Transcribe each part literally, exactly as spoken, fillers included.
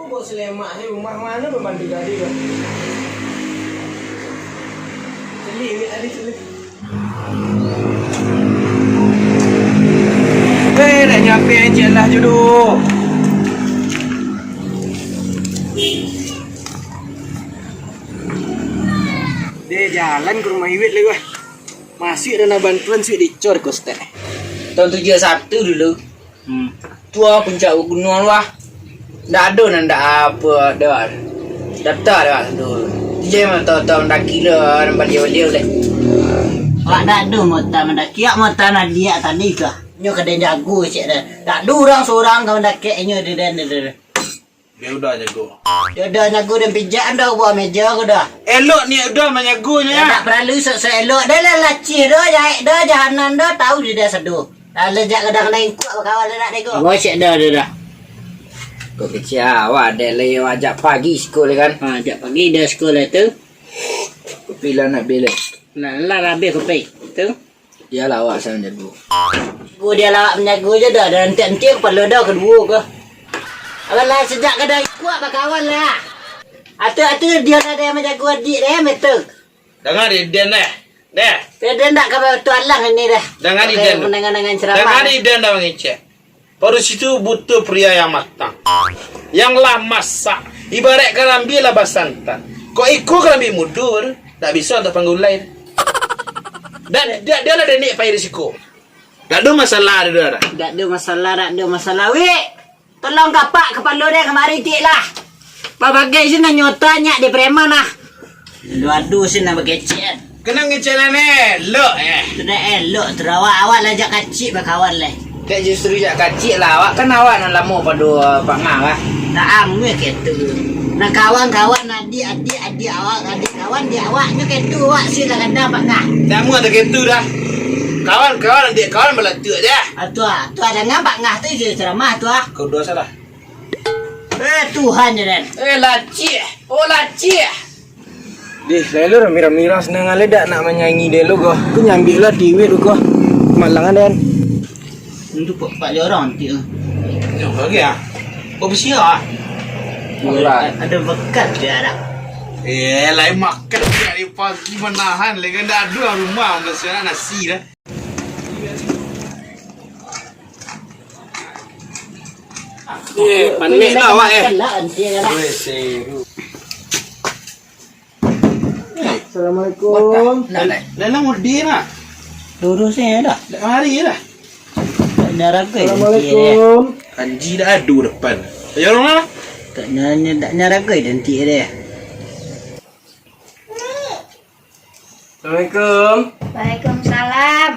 Kok selemak ni rumah mano pembantu tadi tu? Celi, wik tadi celi. Eh, nak nyape je lah jodoh. Deh, jalan ka rumah Iwit lai, wah. Masuak dana bantuan suik dicor ko stek. Tahun tujuah satu dulu. Hmm. Tua puncak gunuang tu, wah. Ndak ado nan ndak apo doh. Daftar doh tu. Ijai mah tau-tau mandaki lo, nan baliau-baliau leh. Wak ndak ado mota mandaki, wak mota nadiak tadi tu. Nyo kadai jago cek dah. Ndak ado urang surang ka mandaki nyo di den, di den. Dia udah jago. Dia udah jago dan pijak anda buah meja ko dah. Elok ni udah manyago nyo. Ndak paralu sok-sok elok. Dah lah lacih dah, jaek dah, jahanam dah, tahu dia dah sado. Dah lejak kadang lain kuat bakawan dah nak dego. Gosek dah, dah, dah. Kok kecil awak dek lai ajak pagi sekolah kan? Ha, ajak pagi dah sekolah tu. Kopi lah nak beli. Nah, lah habis kopi tu. Dialah awak sajo manjago. Go dialah awak manjago je dah, dah antiak-antiak kapalo dah kaduo ko. Alah, sajak kadang kuat bakawan lah. Atu-atu dialah dah manjago adiak dah, betul. Danga di den deh. Deh. Deh, den dak ka batualang ini dah. Danga di den. Menangan-nangan ceramah. Danga di den dah mangecek. Padusi tu butuh pria yang matang, yang lah masak. Ibarat karambia lah basantan. Kok iko karambia mudur, dak bisa untuak panggulai. Dan dia, dia lah denik pai risiko. Dak ado masalah, dak ado. Dak ado masalah, dak ado masalah. Wik, tolong kapak kapalo dia kamari tik lah. Babagai sinan nyota nyak di preman lah. Ado-ado sinan bagecek. Kena ngecek lah, Nek. Elok, eh. Sudah elok tu, awak, awak lah jak kacik bakawan leh. Dek, justru jak kacik lah. Awak kan awak nan lamo pado Pak Ngah lah. Tak amuah ketu. Nah, kawan-kawan, adik-adik, adik awak, adik kawan, di awak nyo ketu, awak si lah kadang Pak Ngah. Tak amuah tak ketu dah. Kawan-kawan, adik kawan balatuk je. Ah, tu ah. Tu ah, danga Pak Ngah tu je ceramah tu ah. Kau dosa lah. Eh, Tuhan je, Den. Eh, lacik. Oh, lacik. Deh, lalu mirah-mirah senang ale dak nak manyanyi deh lo, goh. Aku nyambiak lah tiwit tu, goh. Malang, Den. Itu pak, pak jorong nanti tu. Jorong lagi ah. Kau besi ah. Murah. Ada bekas dia ada. Eh, lain makan dari pagi menahan, lagi dah ada rumah, masih ada nasi dah. Eh, panik lah awak, eh. Weh, seru. Assalamualaikum. Lah, lah. Lah, lah, mudi lah. Lurus ni dah. Dah mari dah. Tak nyaragai. Assalamualaikum. Anji dah adu depan. Ayo, orang lah. Tak nyanya, tak nyaragai nanti dia. Assalamualaikum. Waalaikumsalam.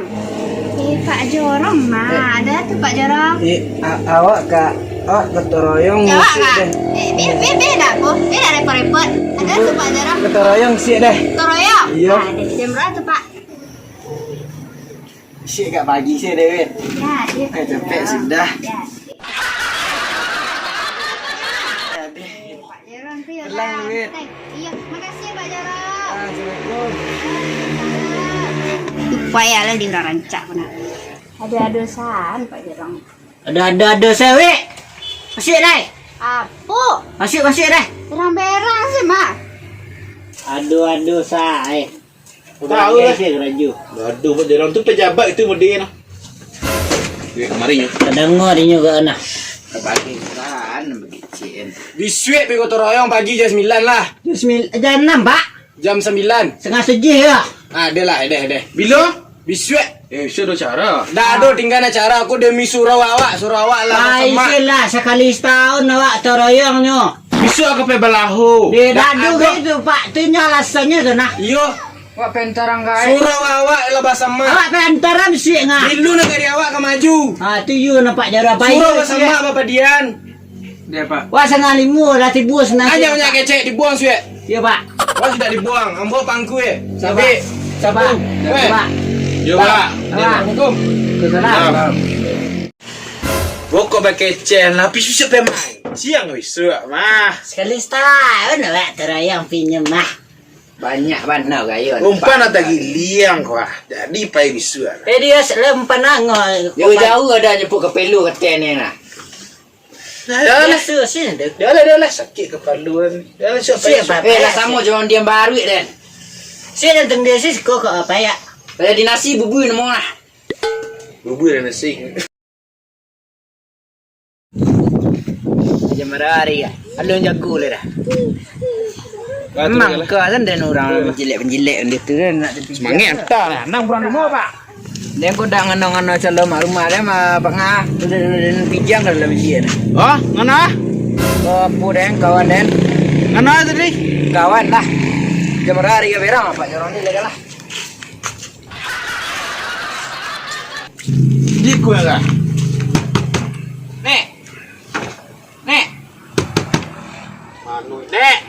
Eh, Pak Jorong mah. Ada tu Pak Jorong. Eh, a-, awak ka, awak gotong royong. Ya, awak ngisi ka. Deh. Eh, beh, beh, beh, dak apo. Beh, dak repot-repot. Ada tu Pak Jorong. Gotong royong ngisi deh. Gotong royong? Iya. Ah, deh, jam berapa tu, Pak? Ngisi agak pagi sih deh, Win. Ya, dia. Eh, capek sudah. Ya. Ya, deh. Pak Jorong tu ya. Tenang, lah. Win. Iya, makasih ya, Pak Jorong. Ah, assalamualaikum. Waalaikumsalam. Upaya lah di urang rancak benar. Ado-ado san, Pak Jorong. Ado-ado san, weh. Masuak, deh. Apo? Masuak, masuak, deh. Berang-berang sih, Mak. Ado-ado san, eh. Tahu lah. Ado, Pak Jorong tu pejabat itu model nah. Duit kemarin nyo. Tadanga dinyo ka nah. Kabagi kan, bagicik kan. Bisuak pai gotong royong pagi jam sambilan lah. Jam sambil-, jam anam, Pak. Jam sambilan. Satangah tujuah yo. Ah, deh lah, deh, deh. Bilo? Bisuak. Eh, bisuak ado acara. Dah ado tinggal acara, aku demi surau awak, surau awak lah. Ai, basemak. Itulah, sakali satahun awak gotong royong nyo. Bisuak ka pai balaho. Deh, dah ado gitu, Pak. Tu nyo alasannyo tu nah. Iyo. Wak pentarang gaek. Surau awak lah basamak. Awak pentarang bisuak ngah. Bilo nagari awak ka maju. Ah, tu yo nampak jarah pai. Surau basamak bapadian. Dia, Pak. Wah, sangah limo lah tibo senang. Hanya banyak kecek dibuang suek. Ya, Pak. Wah, sudah dibuang. Ambo pangku eh. Sabar. Sabar. Weh. Pak. Yo, Pak. Pak. Assalamualaikum. Waalaikumsalam. Salam. Pokok bakecek lah, tapi susah pemain. Siang bisuak mah. Sakali satahun awak gotong royong pinjam mah. Banyak bana gaya. Umpan atau giliang kau ah. Jadi pai bisuak. Eh, dia se-, lah umpan angah. Jauh-jauh ado nyepuk kapelo katanya nah. Dah lah. Biaso, sin, dah. Dah lah, dah lah. Sakik kapalo kan. Dah lah, siapa Sin, yang suka? Eh, lah samo jo urang diam baruik, Den. Sin, dah tengah biaso, siko kok apa ya? Kalau di nasi, bubui namo lah. Bubui dan nasi. Jam bara hari ya? Alun jago lah dah. Batul Emang lah. Kau kan dan orang penjilek-penjilek dia tu kan nak Semangat, entah lah. Nang kurang rumah, Pak. Dia kau dah ngano-ngano calon mak rumah dia mah, Pak Ngah. Pijam dah dalam dia. Oh, ngano? Kau apa, Den? Kawan, Den? Ngano tadi? Kawan lah. Jam bara hari ya berang, Pak. Jorong ni lega lah. Di kuah lah. Nek. Nek. Manu, Nek.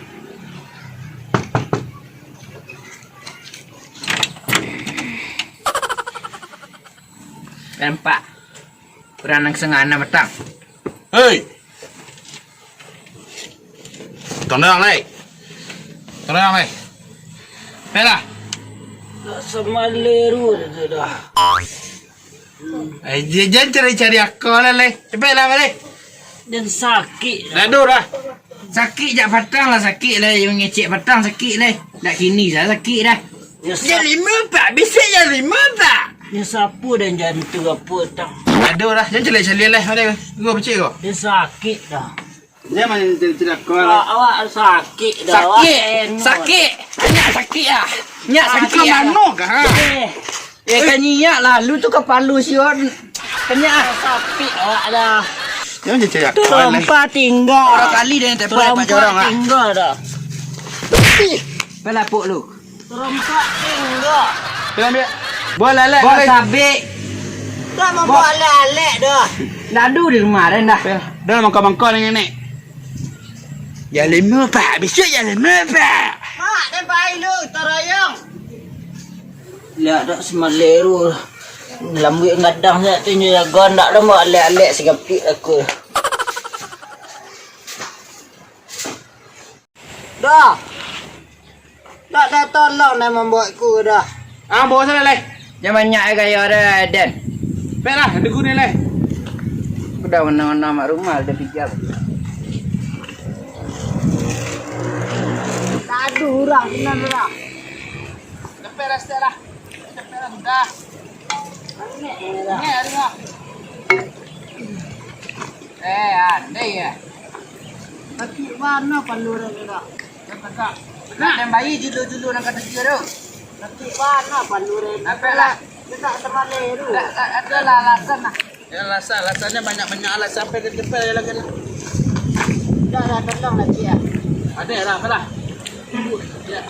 Nampak. Kurang nang sangana matang. Hei. Tondang, lai. Tondang, lai. Pelah. Dak samaleru dah. Eh, jan cari-cari akal lah, lai. Cepatlah, lai. Dan sakik. Dah, dah. Sakik jak patang lah, sakik lai. Yang ngecek patang, sakik lai. Dak kini salah sakik dah. Ya, Jan sa- lima, Pak. Besok jan lima, Pak. Ya, sapu dan jantung apa, tang? Aduh lah, jan caliak-caliak lah. Mana? Gua pecik kau. Ya, sakit dah. Jan main caliak-caliak kau lah. Awak, awak sakit dah. Sakit. Awak sakit. Nyak sakit ah. Nyak sakit ah. Mano kah? Eh. Eh, kan nyak lah. Lu tu kapalo siot. Kan nyak ah. Sakit awak dah. Jan caliak-caliak kau lah. Terompa tinggal. Dua kali dah yang tepuk Pak Jorong ah. Terompa tinggal dah. Ih, pelapuk lu. Terompak tinggal. Dah ambil. Buah lalak. Buah sabik. Dah mambuek alek-alek dah. Dah ado di rumah dah, dah. Dah mangkal-mangkal dengan nenek. Jan lima, Pak. Besok jan lima, Pak. Mak, dah pai lu, tarayang. Liak dak semaleru. Lambuik gadang siak tu, nyo jago ndak dah mambuek alek-alek sagapik aku. Dah. Dak ado tolong nan mambuek ku dah. Ah, bawa sana, lai. Jan banyak ai gayo dah, Den. Pek lah, tunggu ni, lai. Udah mana-mana mak rumah, udah pijam. Aduh, urang, sinan urang. Lepek lah, stek lah. Lepek lah, sudah. Aneh, aneh dah. Aneh, aneh dah. Eh, andai ya. Tapi mana palu dah, dah? Nak den bayi julu-julu nan kata kira tu. Tapi mana palu dah? Apa lah? Kita terbalik tu. Tak, tak ada lah alasan lah. Ya, alasan, alasannya banyak-banyak alasan. Sampai ke depan lagi lah. Dah, dah, tolong lagi ya. Ada lah, apa lah? Ya.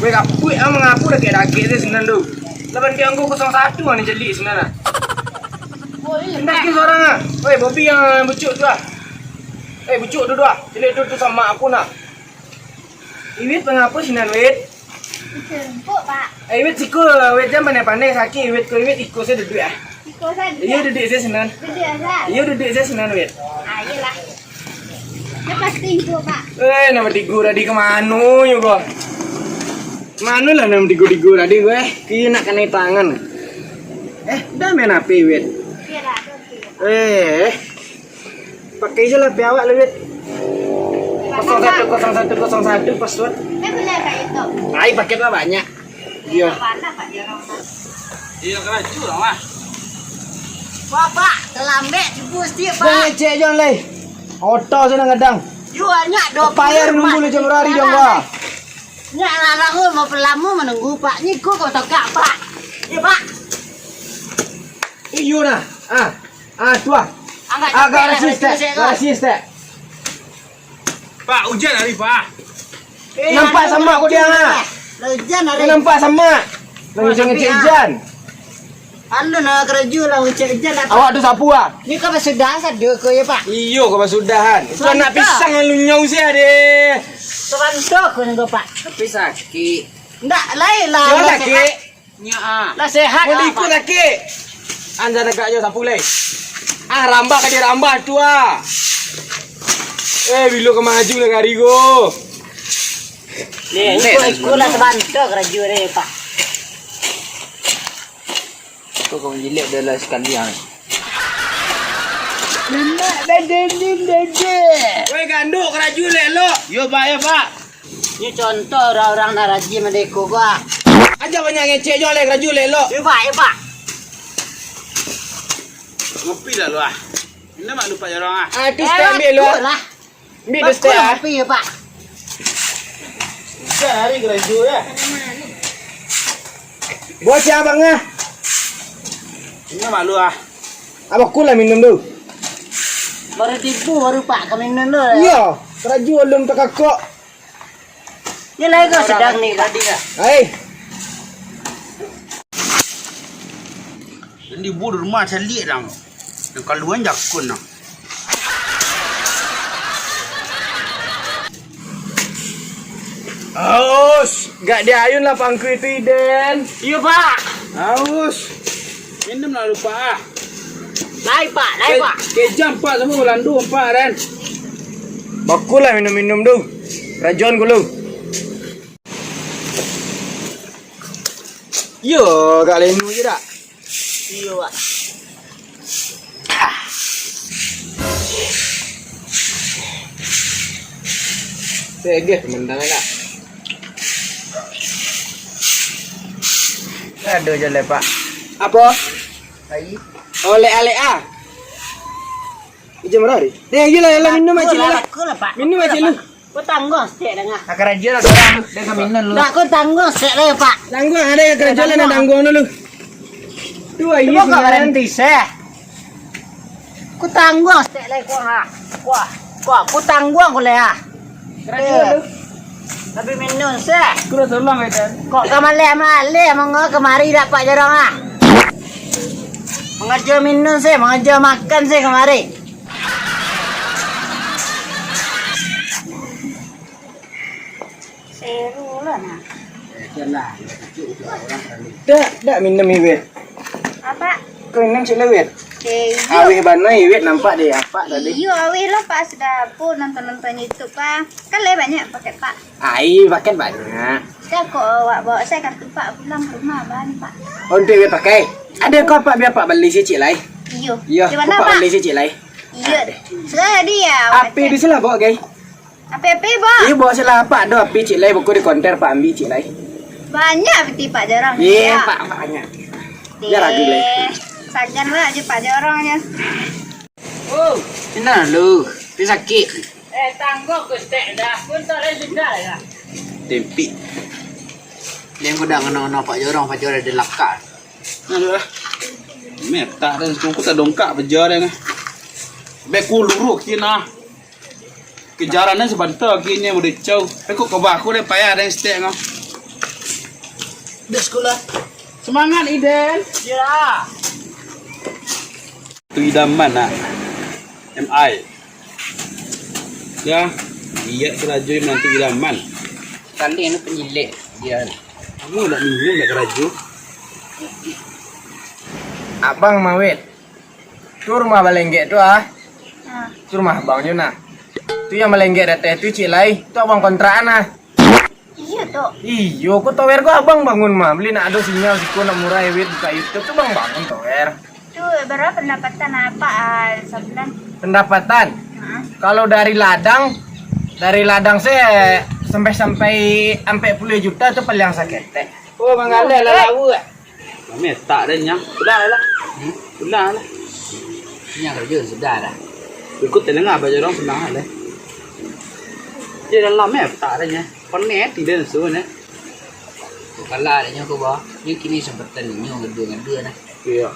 Weh, kapuik ah, mangapo dakek-dakek tu sinan tu? Laban tiang ko kosong satu ah, ni caliak sinan ah. Indak ke sorang ah. Weh, Bobi yang bucuk tu ah. Eh, bucuk tu tu ah. Caliak tu tu sama aku nah. Iwit mangapo sinan, Wit? Rumput, Pak. Eh, Wit, siko, Wit, jan pandai-pandai, sakik, Wit, ko, Wit, iko sajo duduak, ah. Iko sajo. Iyo, duduak sajo sinan. Duduak sajo. Iyo, duduak sajo sinan, Wit. Ah, iyolah. Dah pasti iko, Pak. Eh, nan batigo tadi ka mano nyo ko? Mano lah nan batigo-tigo tadi ko, eh? Kio nak kanai tangan. Eh, dah main H P, Wit? Iyo lah, ado H P. Eh, eh. Pakai se lah H P awak lah, Wit. Kosong satu, kosong satu, kosong satu, password. Ai, pakai lah banyak. Iyo. Iyo, karajo lah, mah. Wah, Pak, talambek cubo sadiak, Pak. Jan ngecek, Jon, lai. Oto se nan gadang. Yo, nyak do. Payah nunggu lah jam barari, Jon, wah. Nyak larang, oh, mau pelamo manunggu, Pak. Niko kau tokak, Pak. Yo, Pak. Iyo nah. Ah. Ah, tu ah. Agak garasi, Stek. Garasi, Stek. Pak, ujan hari, Pak. Eh, nampak samak ko diang, ah. Lah ujan hari. Nampak samak. Lah ujan ngecek ujan. Anu nah karajo lah ngecek ujan lah. Awak tu sapu ah? Ni ka basudah sado ko yo, Pak? Iyo, ka basudahan. Itu anak pisang lalu nyau sia deh. Kawan tu ko ni, Pak. Tapi sakik. Ndak, lai lah. Yo, sakik. Nyo, ah. Lah sehat. Mau diikut laki. Anda tegak jo sapu lai. Ah, rambah ka dirambah tu ah. Eh, bilo ka maju lah kari ko. Ni, ikut-ikut lah sabanto karajo ni, Pak. Tu kau jilik dah lah sakali, ah. Lemak badan ni, badan. Weh, ganduk, karaju elok-elok. Yo, Pak, yo, Pak. Ni contoh urang-urang nan rajin madeko ko, ah. Aja banyak ngecek jo, leh, karaju elok-elok. Yo, Pak, yo, Pak. Ngopi lah lu, ah. Ini mak lupa jorong, ah. Ah, tu Eh, ambil lu, ah. Lah. Ambil Bagus duit, ah. Kopi ya, Pak. Susah hari kerja, ya. Buat siapa, ngah? Ini malu, ah. Abah ku lah minum tu. Baru tipu, baru Pak ka minum tu. Iya, kerja belum terkakak. Ni lagi kau sedang ni, Pak. Hai. Dan di bulu rumah caliak dang. Yang kaluan jakun dang. Aus, gak diayun lah pangku itu, Iden. Iya, Pak. Aus. Minum lah lupa, ah. Lai, Pak, lai, Pak. Kejam, Pak, sama Belando, Pak, Ren. Bakulah minum-minum tu. Rajon ku lu. Yo, Kak Lenu je dak? Iyo, Pak. Segeh pemandangan, Kak. Aduh, je lepak. Apa? Ai. Oleh alek ah. Ijam hari. Deh, iyalah, iyalah, minum aja lah. Aku lah, Pak. Minum aja lu. Kau tanggung stek dah, ngah. Akan aja lah, orang. Dia ka minum lu. Dak, kau tanggung stek lah, Pak. Tanggung, ada yang kerja lah, nak tanggung dulu. Tu aja. Cuba kau berhenti, seh. Kau tanggung stek lah, kau, ha. Wah, kau, kau tanggung kau lah, ha. Kerja lu. Tapi minum, seh. Kau dah tolong, Edan. Kok kau maleh-maleh, mangga kemari dak Pak Jorong, ah? Mangaja minum, seh, mangaja makan, seh, kemari. Seru lah, nah. Dak, dak minum iwit. Apa? Kau minum cik lewit. Eh, iyo. Awih bana iwit nampak deh, apa tadi? Iyo, awih lo, Pak, sudah pun nonton-nonton YouTube, Pak. Kan leh banyak pakai, Pak. Ai, pakai banyak. Saya kok awak bawa saya kartu, Pak, pulang ke rumah, Bang, Pak. Oh, untuk iwit pakai? Ada kau, Pak, biar Pak beli si cik lai. Iyo. Iyo, di mana, Pak? Beli si cik lai. Iyo. Sudah tadi ya, Pak. Api di sini lah, bawa, guys. Api-api, Bang. Iyo, bawa sila apak do api cik lai, buku di konter, Pak, ambi cik lai. Banyak peti Pak Jorong. Iya, Pak, banyak. Ya, ragu lai. Sagan lah aja Pak Jorongnya. Oh, ini lu, dia sakit. Eh, tangguh ku stek dah. Pun tak ada juga ya. Tempi. Dia yang udah ngena-ngena Pak Jorong, Pak Jorong ada lakar. Aduh lah. Metah dan suku tak dongkak paja dia ni. Beku luruh kina. Kejarannya sebentar kini udah cau. Aku kebah aku deh payah dan stek ngau. Dah sekolah. Semangat, Iden. Ya. Tu idaman nak. M I. Ya. Iya kerajo menantu idaman. Kali ini penyilik dia. Kamu nak minum nak kerajo? Abang Mawit. Tu rumah balenggek tu, ah. Ah. Tu rumah abang je, nah. Tu yang balenggek datang tu, cik lai. Tu abang kontrakan, ah. Iya, Tok. Iyo, kok tower kok abang bangun mah. Beli nak ada sinyal siko nak murah, Wit, buka YouTube tu bang bangun tower. Tu berapa pendapatan apa, ah, sabulan? Pendapatan? Ha. Kalau dari ladang, dari ladang se sampai-sampai ampek puluah juta tu paling saketek. Oh, manggaleh lah lawa. Kami tak ada nyang. Pulang lah. Hmm? Pulang lah. Nyang kerja sudah dah. Ikut telinga apa je orang senang lah. Dia dalam eh tak ada nyang. Konek tidak suruh eh. Kau kalah adanya kau bah. Ni kini sempatan ni nyong ngadu-ngadu nah. Iya.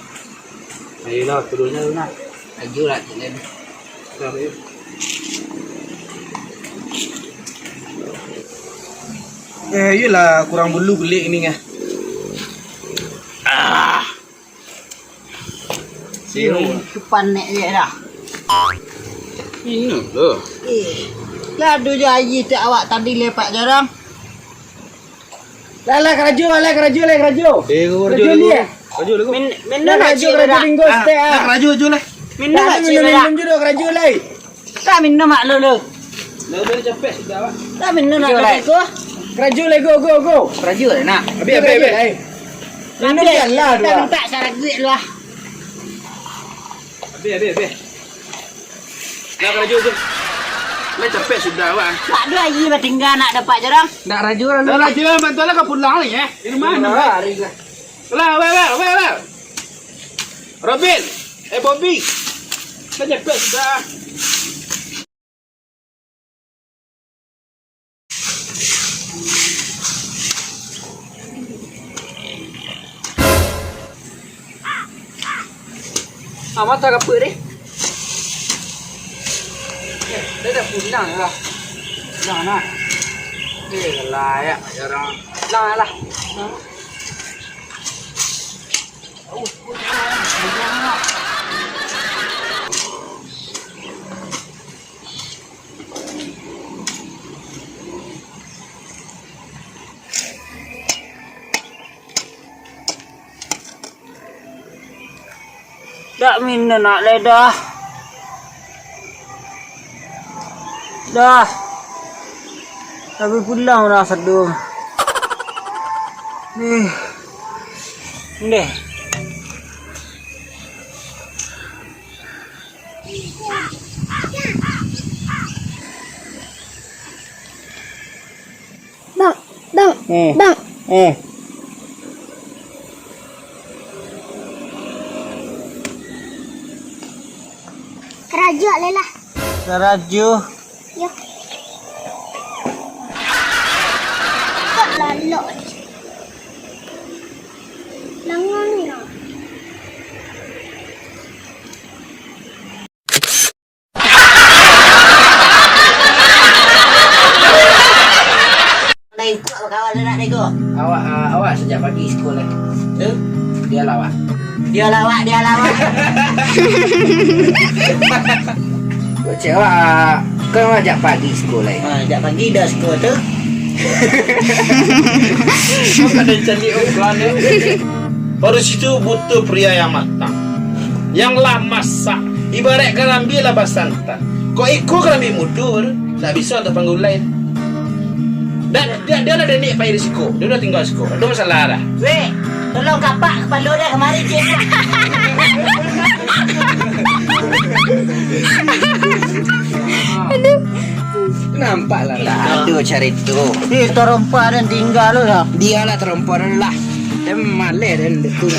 Ayolah, turunnya tu nah. Ajulah cik lain. Dah, ayo. Eh, iyalah, kurang bulu kulik ni, ngah. Ah. Sini, tu panek je dah. Ini tu. Eh, gaduh je aji tak awak tadi lepak jarang. Lah, lah, karajo, lah, karajo, lah, karajo. Eh, kau karajo dulu. Karajo dulu. Min-, minum lah, karajo, karajo dah. Bingkos teh, ah. Karajo, karajo lah. Minum lah, minum, minum je dah, karajo lah. Tak minum mak lu, lu. Dah, dah capek sudah, Pak. Tak minum nak karajo. Karajo lah, go, go, go. Karajo lah, nak. Habis, habis, habis. Minum Abih, lah, dua. Mintak saraguik lah. Abih, abih, abih. Lah, karajo tu. Lah, capek sudah, wak. Tak ada lagi, lah tinggal nak dapat jarang. Nak rajo lah, lah, rajo lah, bantu lah, kau pulang ni, eh. Di rumah, lah, hari lah. Lah, wak, wak, wak, wak. Robin, eh, Bobby. Lah, capek sudah. Ah, mata kaput deh. Eh, dia dah pulang lah. Pulang lah. Eh, layak jarang. Pulang lah. Pulang. Dak minum nak lai dah. Dah. Tapi pulang dah sadung. Nih. Nih. Bang, bang, Eh. bang. Eh. Karajo lah lah. Karajo. Yo. Kok lalok ni? Langan ni lah. Lah, ikut bakawan lah nak nego. Awak, ah, awak sajak pagi sekolah. Tu? Dia lawak. Dia lawak, dia lawak. Kok cewek, ah, kan awak jak pagi sekolah. Ha, jak pagi dah sekolah tu. Kau kada cari ukuran, eh. Baru situ butuh pria yang matang, yang lah masak, ibarat karambia lah basantan. Kok iko karambia mudo tu, ndak bisa untuak panggulai. Dan dia, dia lah denek pai di siko, dia lah tingga siko, ada masalah dah. Weh, tolong kapak kapalo dia kamari, cik. Nampak lah, lah. Aduh, carito. Eh, tarompa dan tingga lo lah. Dia lah tarompa dan lah. Dan maleh dan detu.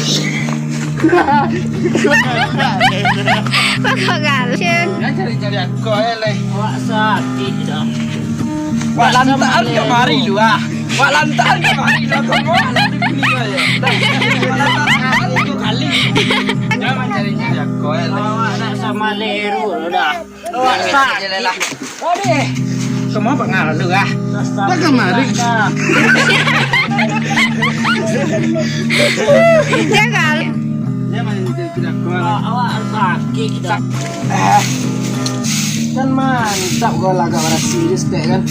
Pokok galak. Jangan cari-cari aku, eh, leh. Awak sakit dah. Wak lantaran kamari lu, ah. Wak lantaran kamari lu, kamu lah di sini, ya. Wak lantaran kamari dua kali. Jangan cari-cari aku, eh, leh. Awak nak sama leru lu dah. Wak sakit. Odeh. Semua pengaruh lu, ah. Dah kamari. Jangan. Dia main tidak kuat. Awak sakit dah. Eh, kan mantap gol agak berhasil je stek kan.